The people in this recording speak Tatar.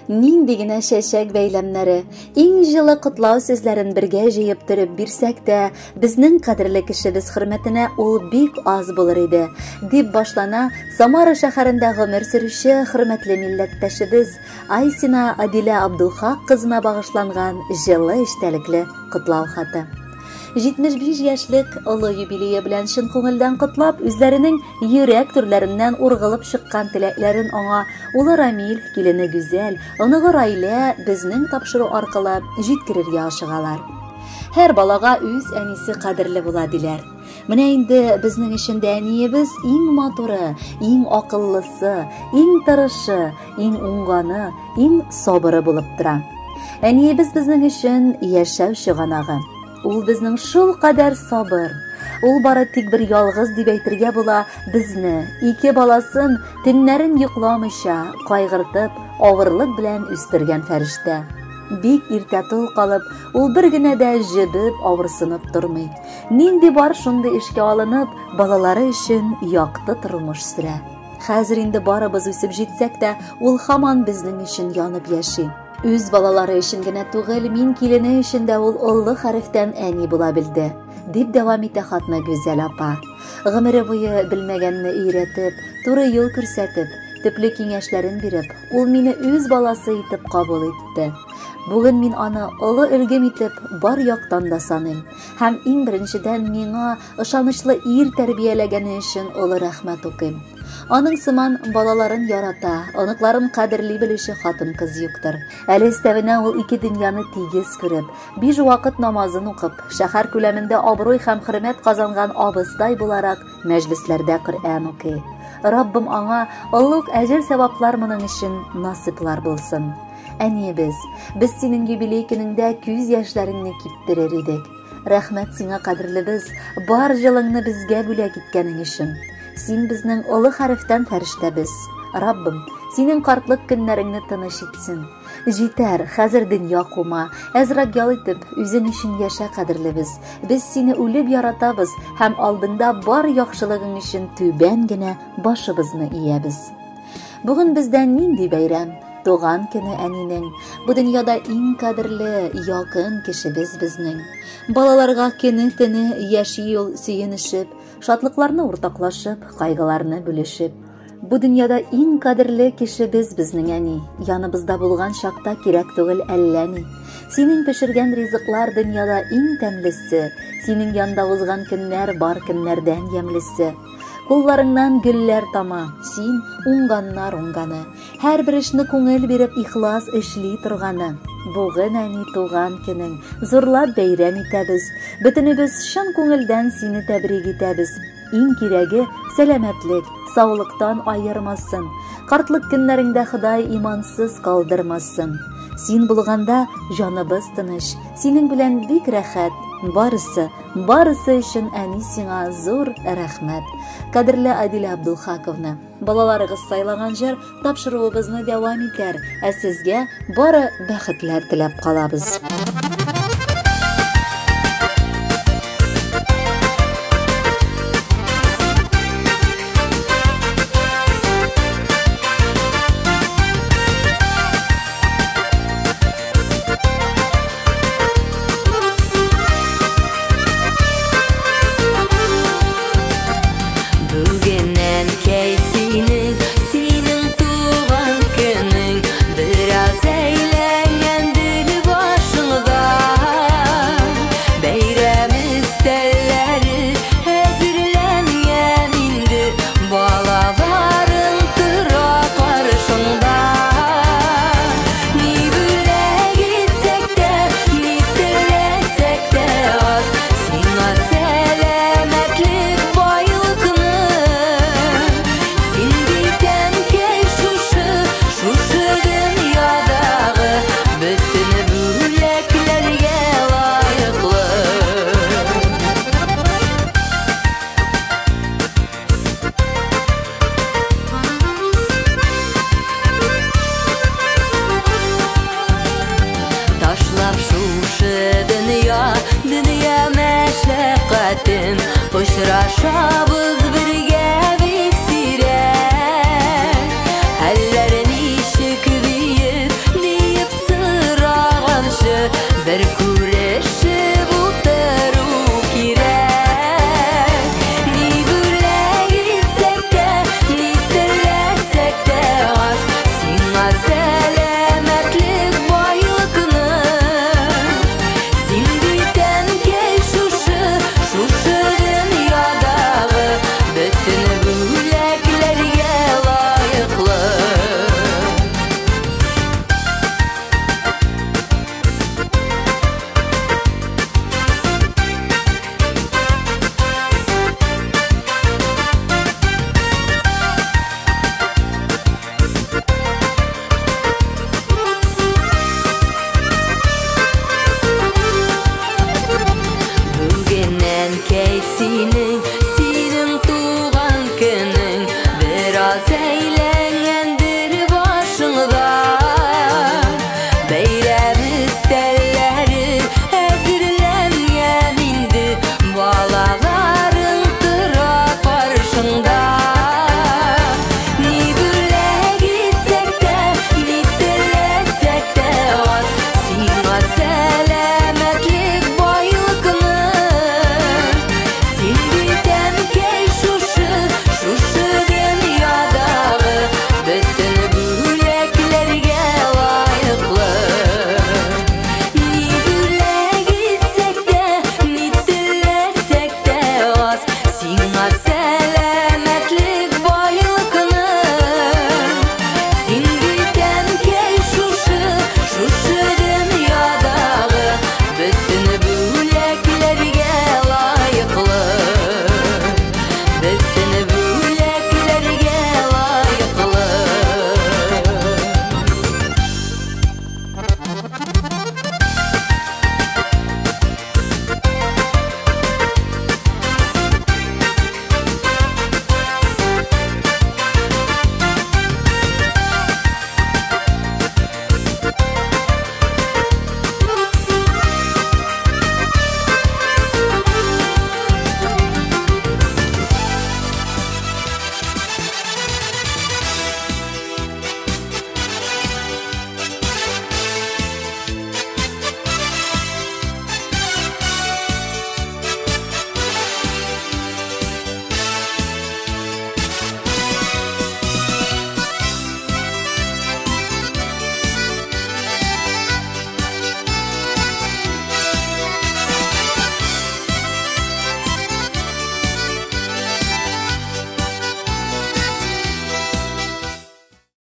Нинди генә чәчәк бәйләмнәре, иң җылы котлау сүзләрен бергә җыеп төреп бирсәк тә, безнең кадерле кешебез хөрмәтенә ул бик аз булыр иде, дип башлана Самара шәһәрендә гомер сөрүче хөрмәтле милләттәшебез Айсина Адилә Абдулхак кызына багышланган җылы эчтәлекле котлау хаты. 75 яшьлек олы юбилее белән чын күңелдән котлап, үзләренең йөрәк түрләреннән ургылып чыккан теләкләрен аңа улы Рамил, килене Гүзәл, оныгы Райлә безнең тапшыру аркылы җиткерергә ашыгалар. Һәр балага үз әнисе кадерле була диләр. Менә инде безнең өчен дә әниебез иң матуры, иң акыллысы, иң тырышы, иң уңганы, иң сабыры булып тора. Әниебез безнең өчен яшәү чыганагы. Ул безнең шул кадәр сабыр. Ул бары тик бер ялгыз дип әйтергә була безне, ике баласын төннәрен йокламыйча, кайгыртып, авырлык белән үстергән фәрештә. Бик иртә тол калып, ул бер генә дә җебеп, авырсынып тормый. Нинди бар шундый эшкә алынып, балалары өчен якты тормыш сөрә. Хәзер инде барыбыз үсеп җитсәк тә, ул һаман безнең өчен янып яши. Үз балалары өчен генә түгел, мин килене өчен дә ул олы хәрефтән әни була белде, дип дәвам итә хатны Гүзәл апа. Гомере буе белмәгәнне өйрәтеп, туры юл күрсәтеп, төпле киңәшләрен биреп, ул мине үз баласы итеп кабул итте. Бүген мин аны олы өлгем итеп бар яктан да саныйм. Һәм иң беренчедән миңа ышанычлы ир тәрбияләгәне өчен олы рәхмәт укыйм. Аның сыман балаларын ярата, оныкларын кадерли белүче хатын-кыз юктыр. Әле өстәвенә ул ике дөньяны тигез күреп, биш вакыт намазын укып, шәһәр күләмендә абруй һәм хөрмәт казанган абыстай буларак мәҗлесләрдә Коръән укый. Раббым аңа олуг әҗер-сәваплар моның өчен насыйплар булсын. Әниебез, без синең юбилей көнеңдә күз яшьләреңне киптерер идек. Рәхмәт сиңа, кадерлебез, бар җылыңны безгә бүләк иткәнең өчен. Син безнең олы хәрефтән фәрештәбез. Раббым, синең картлык көннәреңне тыныч итсен. Җитәр, хәзер дөнья кума, әзрәк ял итеп, үзең өчен яшә, кадерлебез. Без сине үлеп яратабыз һәм алдыңда бар яхшылыгың өчен түбән генә башыбызны иябез. Бүген бездә нинди бәйрәм? Туган көне әнинең. Бу дөньяда иң кадерле, якын кешебез безнең. Балаларга көне-төне яши ул сөенешеп, шатлыкларны уртаклашып, кайгыларны бүлешеп. Бу дөньяда иң кадерле кешебез безнең әни. Яныбызда булган чакта кирәк түгел әллә ни. Синең пешергән ризыклар дөньяда иң тәмлесе. Синең янда узган көннәр бар көннәрдән ямьлесе. Кулларыңнан гөлләр тама, син уңганнар уңганы. Һәрбер эшне күңел биреп ихлас эшли торганы. Бүген әни туган көнең, зурлап бәйрәм итәбез. Бөтенебез чын күңелдән сине тәбрик итәбез. Иң кирәге сәламәтлек, саулыктан аермасын. Картлык көннәреңдә Ходай имансыз калдырмасын. Син булганда җаныбыз тыныч, синең белән бик рәхәт. Барысы, барысы өчен әни сиңа зур рәхмәт. Кадерле Адилә Абдулхаковна, балаларыгыз сайлаган җыр тапшыруыбызны дәвам итәр, ә сезгә бары бәхетләр теләп калабыз. Бүген әнкәй синең, синең туган көнең, бераз әйләнгәндер башыңда. Бәйрәм өстәлләре әзерләнгән инде, балаларың тора каршыңда. Ни бүләк итсәк тә, ни теләсәк тә аз, сиңа сәламәтлек, байлыкны. Син бит әнкәй шушы, шушы дөньядагы бөтен бүләкләргә лаеклы. Ташлап шушы дөнья, дөнья мәшәкатен, очрашабыз.